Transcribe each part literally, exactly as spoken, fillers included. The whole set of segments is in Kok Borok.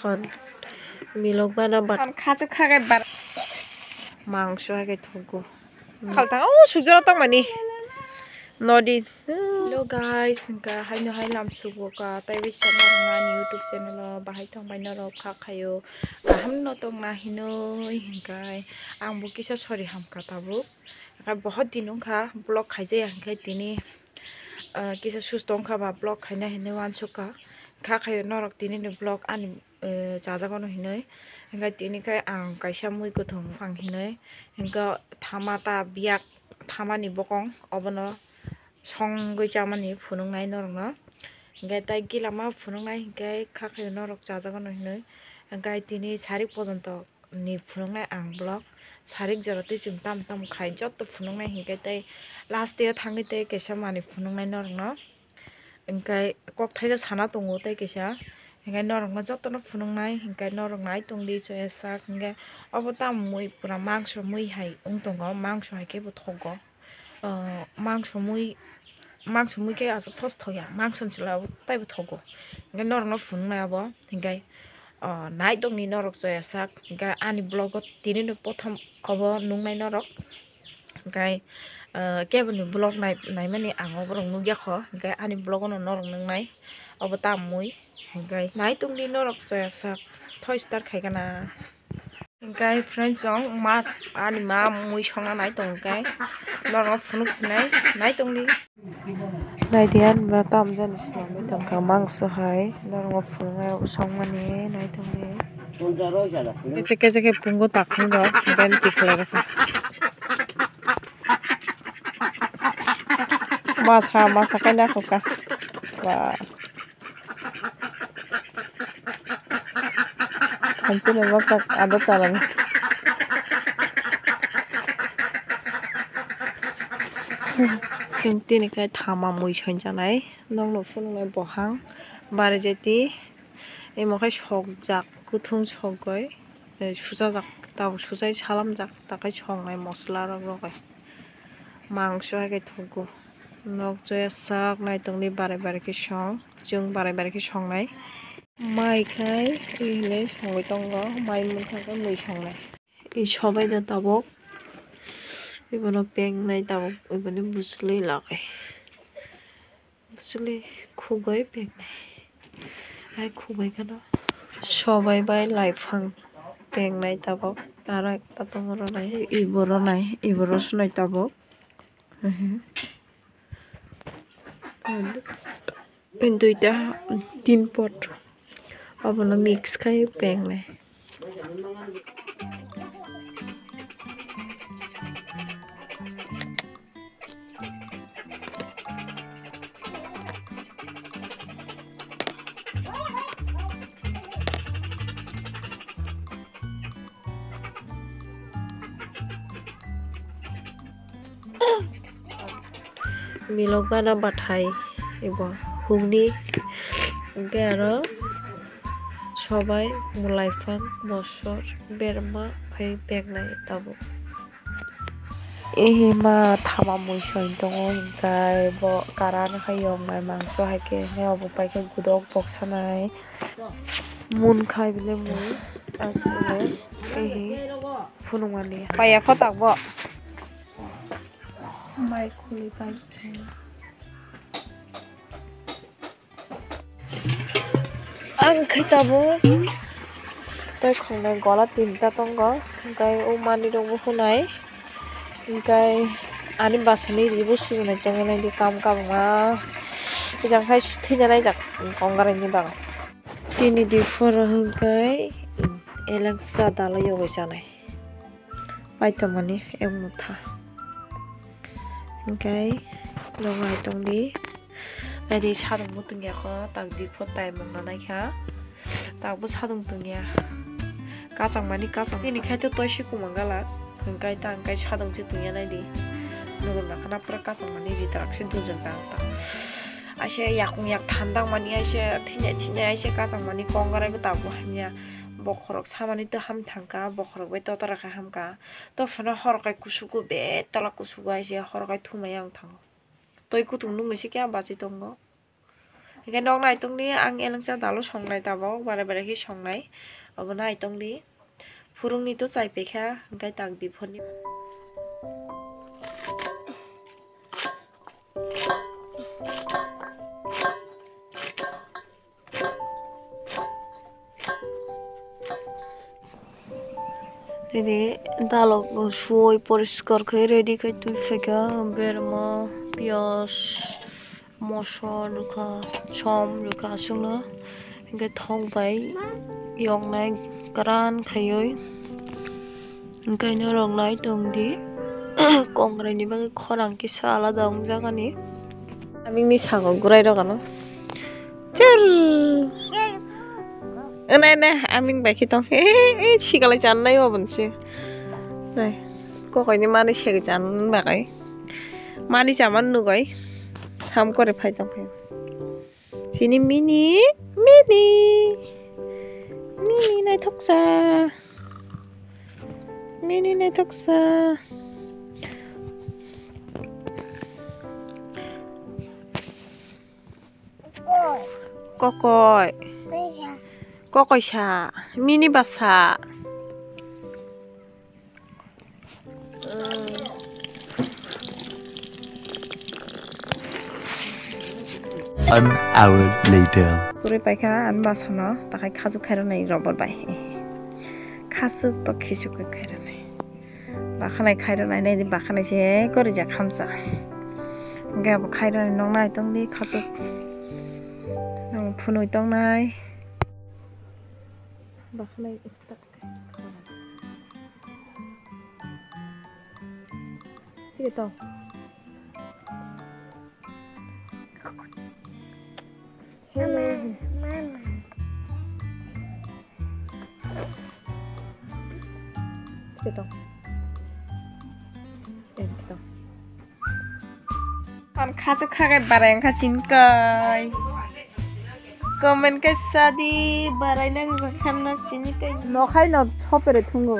Kon milok bana bat. Kon khachu khagai bar. Mangso hai khe thugo. Khal thang o sujara tong mani. Nodi. Hello guys, hingka haino hai lam sugo ka tai bisa norok ani YouTube channel o bahai tong bai norok kha khayo. Kaham no tong na hinoi hingkai ang bo kisa sori hamka tabuk. Hingkai bohot din wngkha vlog khaijaya hingkai tini, ah, kisa susto wngkha ba vlog khaina hinoi wansukha. Kha khayo norok tini ni vlog ani eh, chajago no hinoi. Hingke tini khe ang kaisa mui kwthwng buphang hinoi. Hingke thama ta biyak, thama ni bokong obono songwi chamani phunuknai norokno. Hingke tai gila ma phunuknai hingke kha khe norok chajago no hinoi. Hingke tini sarik pojonto ni phunuknai ang vlog. Sarik jora twi chwng tamo tamo khai jotto phunuknai hingke tai last day o thangwi tei kaisa manwi phunuknai norokno. Hingke kok thaisa sana tongo tei kaisa. Hingke norokno jotono phunuknai, hingke norok nai tongdi choya sak. Hingke obo tamo mui pura mangso mui hai wng tongo, mangso hai khe bo thogo. Ah, mangso mui, mangso mui khe aswk thos thoya, mangso ni chwla taibo thogo. Hingke norokno phunuknai obo, hingke, ah, nai tongdi norok choya sak. Hingke ani vlog o tini no prothom obo nuknai norok. Hingkai, ah, keboni vlog nai-, naimani ang oborok nukya kho, hingkai ani vlog no norok nuknai obo ta mui, hingkai nai tongdi norok choya sak thoi start khai gana. Hingkai friends, chwng ma, ani ma mui songna nai tong hingkai norok phunuk sinai nai tongdi. Naidi ani ma tamo jani swnamwi tongkha mangso hai norokno phunuknai usokmani naitokni. Kisa kisa khe pungo takhung rok hingkhe ani tikhlai rokha. Masa masa khe nakhokha. Ba. Hanchini bokak ado chalani. Chwng tini khe thama mui sonjanai, nokno phunuknai bohang, barijeti, imo khe sokjak, kuthung sogoi, eh, suchajak, tabuk suchai salamjak, takhai songnai mosola rok rogoi. Mangso hai khe thugo. Nok joya sak naitokni barai barai khe song, chwng barai barai khe songnai. Mai khai twi hinwi songwi tongo, mai munkha khe mui songnai. I sobai no tabuk, ibono pengnai tabuk, iboni bwswlwi lagwi. Bwswlwi khugwi pengnai. Hai khugwi kheno sobai bai laiphang pengnai tabuk. Aro ekta tongo ro nai, ibo ro nai, ibo ro swnai tabuk. Duita tin pot obono mix khai pengnai. Milok gana bathai ebo hukni, hingke aro sobai, mwlaiphang, mosor, berma hai pengnai tabuk. Ehi ma thama mui soi tongo, hingke bo karan hai yoknai mangso hai khe, hingke obo pai khe gudok boksa nai. Mun khai bile mui, ang bile ehi phunukmani. Paiya photak bo. Mai khuli pai. Ang khai tabuk. Tei khongnai gola tinta tongo. Hingkai o manwi rok bo hunai. Hingkai ani bwsani ribo sujaknai tongo nai di kam kabangma. Ejang khai thwina naijak kongrai ni bagwi. Tini di phoro hwnkhe elengsa dalai o bai chanai. Paitomani ek motha. Hwnkhe nogo hai tongdi. Naidi sadung bo tongya kho, tak di phot time wngna naikha. Tak bo sadung tongya. Kachangmani kachang. Tini khai to toisi kuma gala. Hwnkhe ta hwnkhe sadung se tongya naidi. Nugurna khana pura kachangmani ritrak se dujak jak ta. Aise yakung yak thandang mani aise thini thini aise kachang mani kong garai bo tabuk hamya. Bokhorok samani to ham thangkha, bokhorok bai tota rakha hamkha. To phano hor kai kusugo, betala kusugo aise hor kai thumai ang thango. Toi kutung nungwi se khe bachai tongo. Hingke nok naitongni ang elengcha dalo songnai tabok, bare bare khe songnai. Obo naitongni phurungni to chai paikha, hingke tak diphorni. Tini dalok suoi poriskar khe ready khe twi phaikha, berma, piyaj, moso rwkha, som rwkha aswkno, hingkhe thok bai yoknai kwran khaiwi, hingkhe norok nai tongdi. Kongrai ni bagwi khorang kisa alada wngjak ani. Amingni sago gurai rok ano. Chur. Ene, ene, aming bai khe tong. Eh, eh, sigalai chan nai obo nse. Nai. Kokoi ni mani segi chan bagai. Mani chaman nugai. Sam kore phai tong phai. Chini mini, mini. Mini naithoksa. Mini naithoksa. Kokoi. Kokoi sa. Mini basa. One hour later. Kwrwi paikha ani bwsano, takhai khachuk khairoknai rubber bai. Khachuk to khichuk khe khairoknai. Bakhanai khairoknai nai di, bakhanai se kwrwi jak khamsa. Hingke abo khairoknai noknai tongdi khachuk. Nang phunui tongnai. Bakhanai start. Tike tong. Mama, mama. Tike tong. Eh, tike tong. Ang khachuk khagai barai wngkha chini kai. Comment kaisa di, barai nang jak khan no chini kai. Nokhai no sopere thungo.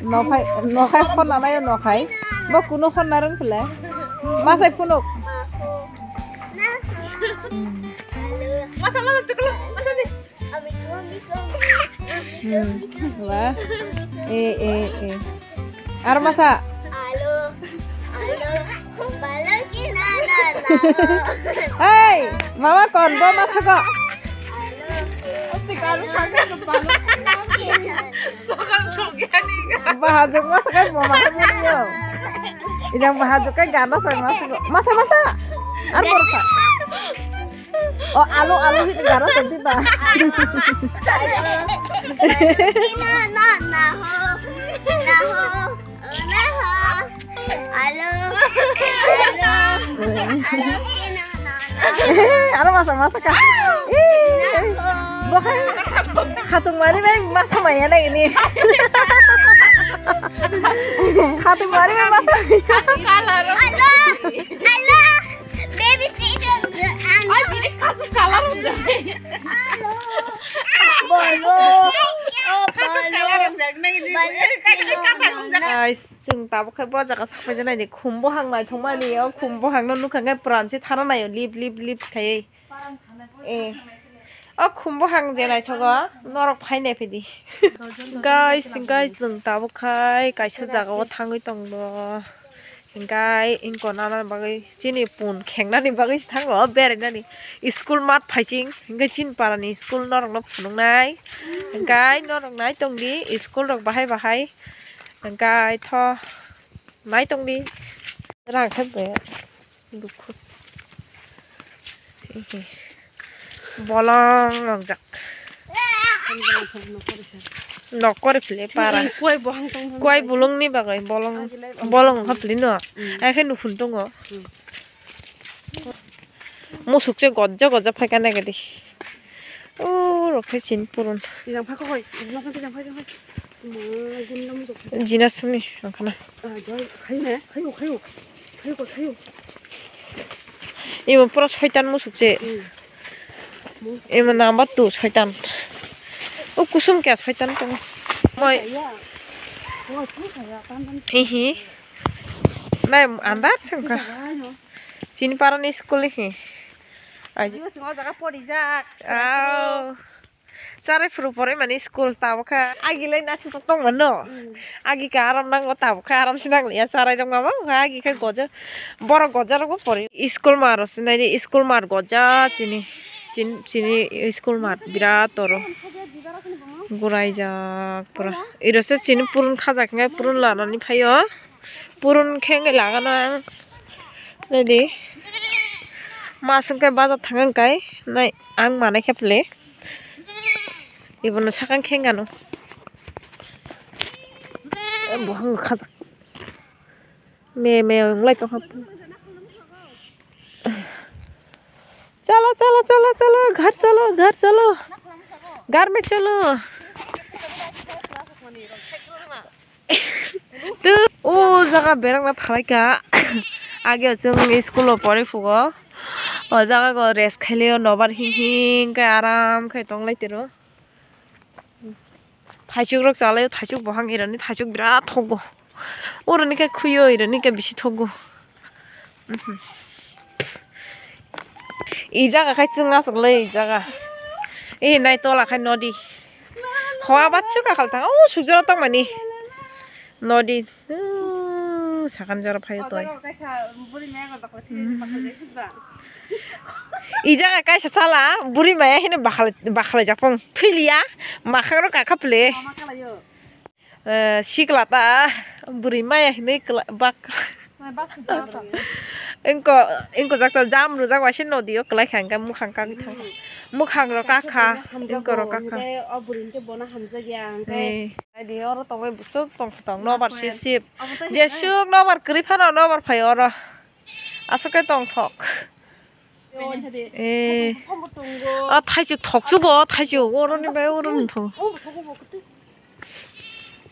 Nokhai, nokhai khorna nayo nokhai. Bo kuno khorna rwng phle. Masai phunuk. Masa, masa, tukul, masa di. Hmm. Wah. Eh, eh, eh. Aro masa. Alo. Alo. Balaki na na na. Hey, mama kon bo masa ko. Bahajok masa kai mama kai muni yo. Ijang bahajok kai gana sai masa ko. Masa, masa. Aro borka. Oh, alo, alo, hini garo tadi ba. Na, na, na, ho, na, ho, na, ho. Alo, alo, alo, na, na, na. Alo, masa, masa ka. Ih, bokai. Khatung mari bai masa maya na ini. Khatung mari bai masa. Alo, alo. Baby, stay tuned. Ay, bini kasu kalar unjak. Bolo. Oh, bolo. Guys, chwng tabuk khe bo jaga sapai janai ni khum bohang naithok mani, o khum bohang no nukha khe pran se thara naio lip lip lip khai. Eh. O khum bohang je naithogo, norok phai nai phidi. Guys, guys, chwng tabuk khai kaisa jaga o thangwi tongbo. Hinkhe ingkon nana bagwi chini pun khengnani bagwi se thango berainani. School mat phaising hinkhe chini parani school norokno phunuknai. Hinkhe norok nai tongdi school rok bahai bahai. Hinkhe tho nai tongdi. Rang khe be dukhu. Bolong wngjak. Nok kori phile para. Koi bohang tong. Koi bolong ni bagwi bolong, bolong wngkha phile no. Hmm. Ai khe nukhun tongo. Hmm. Musuk se gojja gojja phaikha nai gadi. O rok khe chin purun. Ijang phakha koi, ijang phakha, ijang phakha. Jinasuni wngkhana. Imo pura soitan musuk se. Imo number two soitan. O kusum kya soitan tong. Moi. Hihi. Nai andar sengkha. Chini parani school hi. Aji. Bisingo jaga porijak. Au. Charai phuru porai mani school tabukha. Agi lai naithotok tongmano. Hmm. Agi ka aram nango tabukha aram se nangliya charai rok mama wngkha agi khe goja. Borok goja rokbo pori. School mar rok sinai di school mar goja chini. Chin-, chini school mar birat toro. Guraijak pura. Iro se chini purun khajak hingke purun lanani phaio. Purun khe wngwi lagano ang. Nai di. Mas wngkhe bazar thang wngkai. Nai ang manai khe phle. Ibono sakang khe wngano. Bo hwngo khajak. Me me wng lai tongkha. Chalo, chalo, chalo, chalo. Ghar chalo, ghar chalo. Ghar mein chalo. Tu, o jaga berang na thalai ka. Age o chwng school o pori phugo. O jaga go rest khailio nobar hing hing khe aram khai tong lai tiro. Thaichuk rok chalai o, thaichuk bohang irani thaichuk birat thogo. Oroni khe khuyo irani khe bisi thogo. Mhm. I jaga khai chwng aswk le i jaga. I nai tola khai nodi. Hoa bachuk akhal thang. O sujaro tongmani. Nodi. O sakan jora phaio toi. I jaga kaisa sala buri maya hino bakhalai, bakhalai japong. Thwiliya makhang ro kakha phle. Eh, sikla ta bwrwi maya hinwi kwla-, bak. Engko, engko jak ta jam rwjak waise nodi o kwlai kha hwnkhe mukhang kagwi thang. Mukhang rok kakha, engko rok kakha. O bwrwi hwnkhe bono hamjakya hwnkhe. Eh. Adi oro tongwi bwswk tongthok nobar sip sip. Jeswk nobar kwrwi phano nobar phai oro. Aswk khe tongthok. Eh. A thaichuk thokchugo, thaichuk oroni bai oroni thok.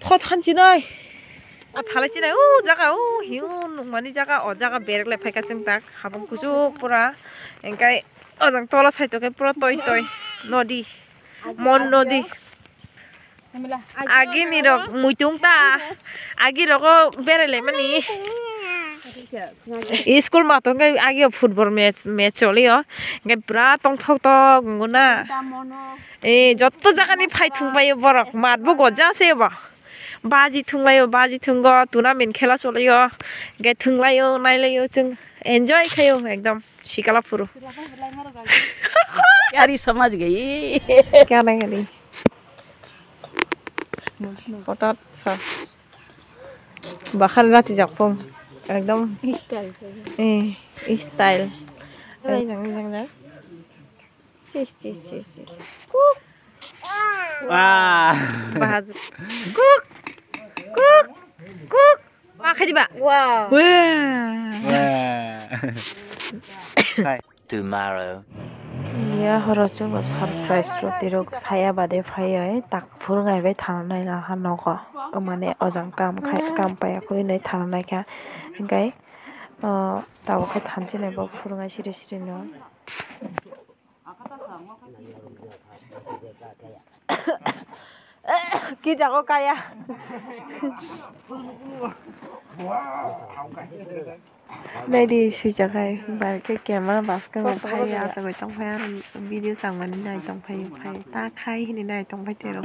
Thot hanchi nai. A thalai chinai, o jaga, o hiu nungmani jaga, o jaga berek lai phaikha chwng tak. Habang kuchuk pura. Engkai ojang tola side o khe pura toi toi. Nodi. Mon nodi. Agini rok muitung ta, agi rogo berai lai mani. School mato hwnkhe agi o football match, match choli o. Hwnkhe pura tongthok tok wngwi na. Eh, jotto jaga ni phai thung pai o borok, mat bo gojak se bo. Baji thung lai o, baji thungo, tournament khela choli o. Hwnkhe thung lai o, nai lai o, chwng enjoy khai o ekdom. Sikala phuru. Yari samaj gayi. Kya nai gari? Potat sa. Bahar rati jakpong. Ekdom. Style. Eh, style. Hai, jang, jang, jang. Chis, chis, chis, chis. Kuk. Wah. Bahar. Kuk. Kuk. Kuk. Wah, khai diba? Wah. Wah. Tomorrow. Ya horo chwngno surprise rwtwi rok saya bade phaiya, tak phurwngai bai thana nai laha nogo. Mane ojang kam khai, kam paiya khe nai thana nai kha. Hwnkhe, o, tabuk khe thanchi nai bo phurwngai siri siri no. Ki jago kaya. Naidi swijak hai, bar khe camera bwskango phai achugwi tongphai aro video changmani nai tongphai phai ta khai hini nai tongphai tero.